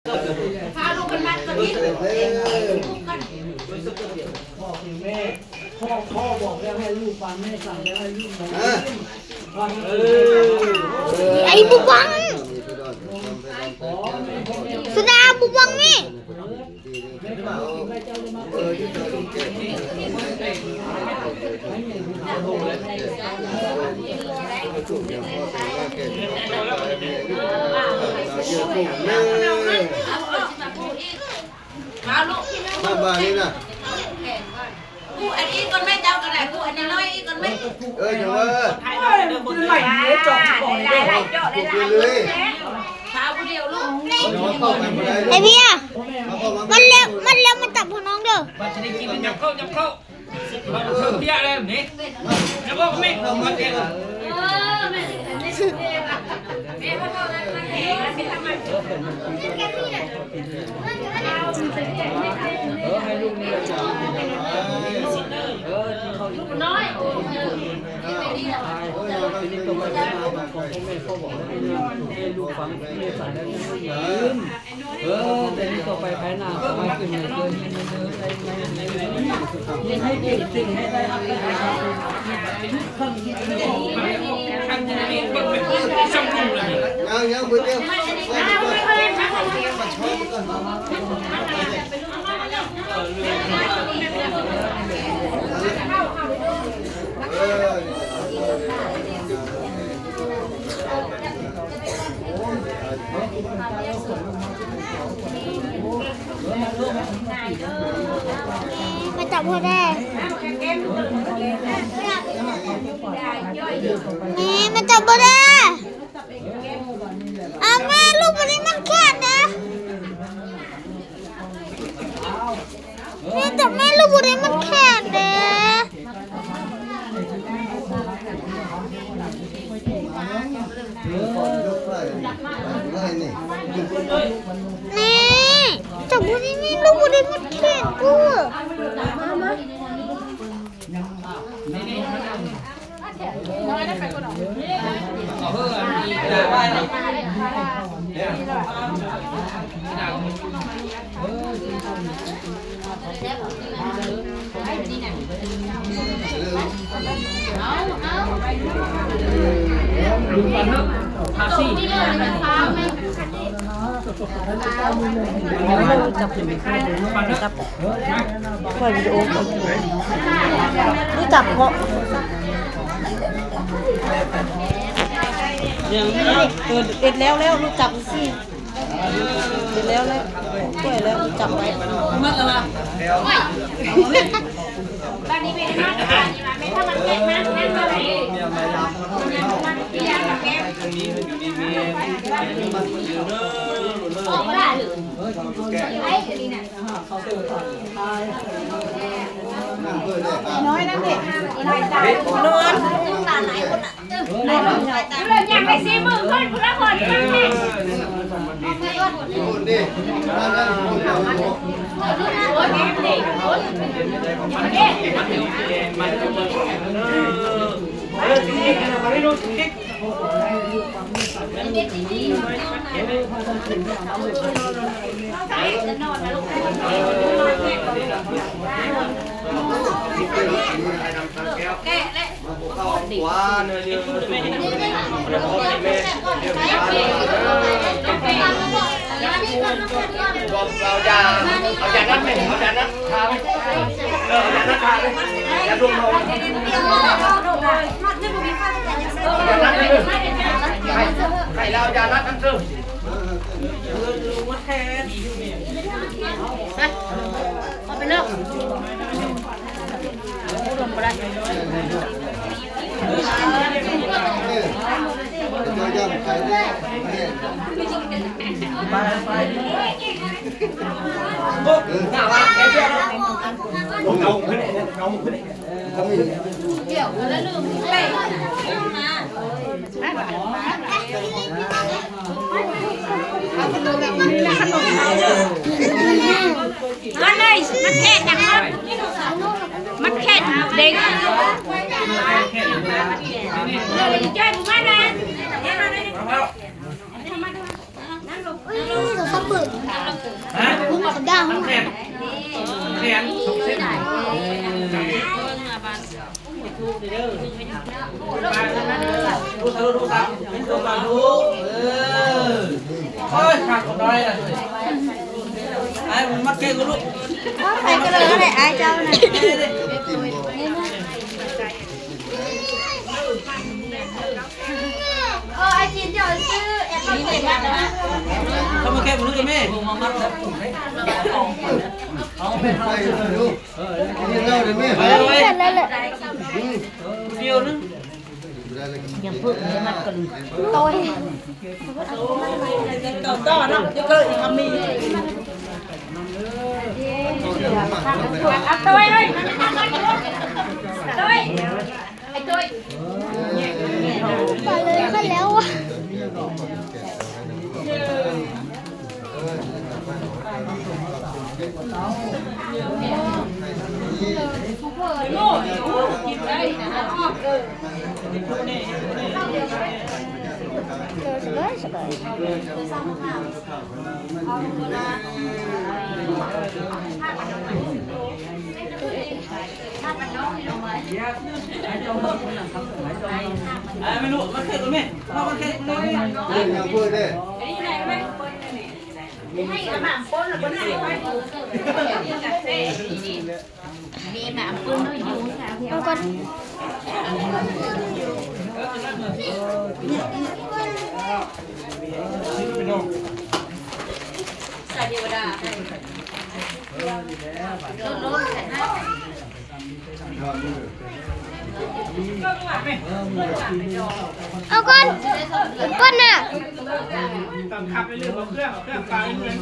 ພາລູກເພິ່ນມາກະທິນ ບອກແມ່ ພໍ່ ພໍ່ບອກແລ້ວໃຫ້ລູກຟັງ ແມ່ສັ່ງແລ້ວໃຫ້ລູກຟັງ ເອີ ໄອ້ບຸບັງ ສຸດາບຸບັງນີ້. ມາລູກ ມາບາດນີ້ນະ. ຜູ້ອັນອີກກ່ອນໄໝ ເຈົ້າກໍໄດ້ ຜູ້ອັນນ້ອຍອີກກ່ອນໄໝ. ເອີ ເຈົ້າເອີຍ ໄລ່ໆ ເຈາະ ໄລ່ໆ ເຈາະ ໄລ່ໆ ເລີຍ ພາຜູ້ດຽວລູກ. ໄອ້ເບຍ ມັນແລ້ວ ມັນແລ້ວ ມັນຈັບຫົວນ້ອງເດີ. ເອີ ແຕ່ນີ້ຕໍ່ໄປພາຍໜ້າ ຂໍໃຫ້ຂຶ້ນໃຫ້ເກີນ ເຮັດໃຫ້ເກັ່ງ ເກັ່ງໃຫ້ໄດ້ຮັບໄດ້ ຍັງ ຍັງບໍ່ເຕັມ. ມາຈັບຫົວແດ່ ແມ່ ມາຈັບບໍ່ແດ່. ອາ ແມ່ ລູກຜູ້ນີ້ມັນແຂນເດ້ ແມ່ ຈັບແມ່ ລູກຜູ້ນີ້ມັນແຂນເດ້. ແມ່ ຈັບຜູ້ນີ້ ນີ້ ລູກຜູ້ນີ້ມັນແຂນກູ. ຈັບຂຶ້ນໄປ ຈັບ ຖ່າຍວິດີໂອ ຮູ້ຈັກເພາະ ເອີ ເຮັດແລ້ວແລ້ວ ຮູ້ຈັກຊິ ເຮັດແລ້ວແລ້ວ ກ້ວຍແລ້ວ ຮູ້ຈັກໄວ້. ນ້ອຍນຳເດັກ ນອນ ຍັງໄປຊີ້ມືຂຶ້ນ ພຸ້ນລະຄົນ ເອົາຢາ ເອົາຢານັດໄປ ເອົາຢານັດ ທາໄປ ເອີ ເອົາຢານັດທາໄປ ຢາດວງເຮົາ ເອົາຢານັດໄປເລີຍ ໄຂ້ ໄຂ້ແລ້ວເອົາຢານັດນຳເດີ ເອີ ເອົາໄປເລີຍ ລົງບໍ່ໄດ້. ອັນນີ້ມັນແຂດຫຍັງເນາະ ມັນແຂດເດັກ ເອີ ເຈົ້າມານະ. ໂທລະສັບເປີດ. ຮະ? ຫຸ້ງກັບດ້າງ. ແຂນ ແຂນ ໂທລະສັບ ເອີ ໂອ້ຍ ຂາດຄົນນ້ອຍລະ. ໄອ້ ມັນມາເກັ່ງກັນລູກ. ໄປກັນເລີຍ ອ້າຍເຈົ້ານະ. ເອີ ອ້າຍຈີນເຈົ້າຊື້ແອັບມາເປີດ. ເຂົ້າມາແກ້ມືກັບແມ່. ເອົາໄປເອົາເອົາ ເອີ ກິນເຫຼົ້າເດີແມ່. ໄປ ໄປ ໄປ ດຽວໜຶ່ງ. ຢ່າເພິ່ງ ຢ່າມັດກັນ ໂອ້ຍ ຕໍ່ໆ ເນາະ ເຈົ້າກໍເລີຍອີກຄຳມີ. ເອົາໂຕ້ຍເອີຍ ໂຕ້ຍ ໄອ້ໂຕ້ຍ ໄປເລີຍ ໄປແລ້ວ. ເອົາກ່ອນ ເອົາກ່ອນ ເອົາກ່ອນນະ. ຕ້ອງຂັບໄປເລື່ອຍ ເອົາເຄື່ອງ ເອົາເຄື່ອງປາໄປເຮືອນ.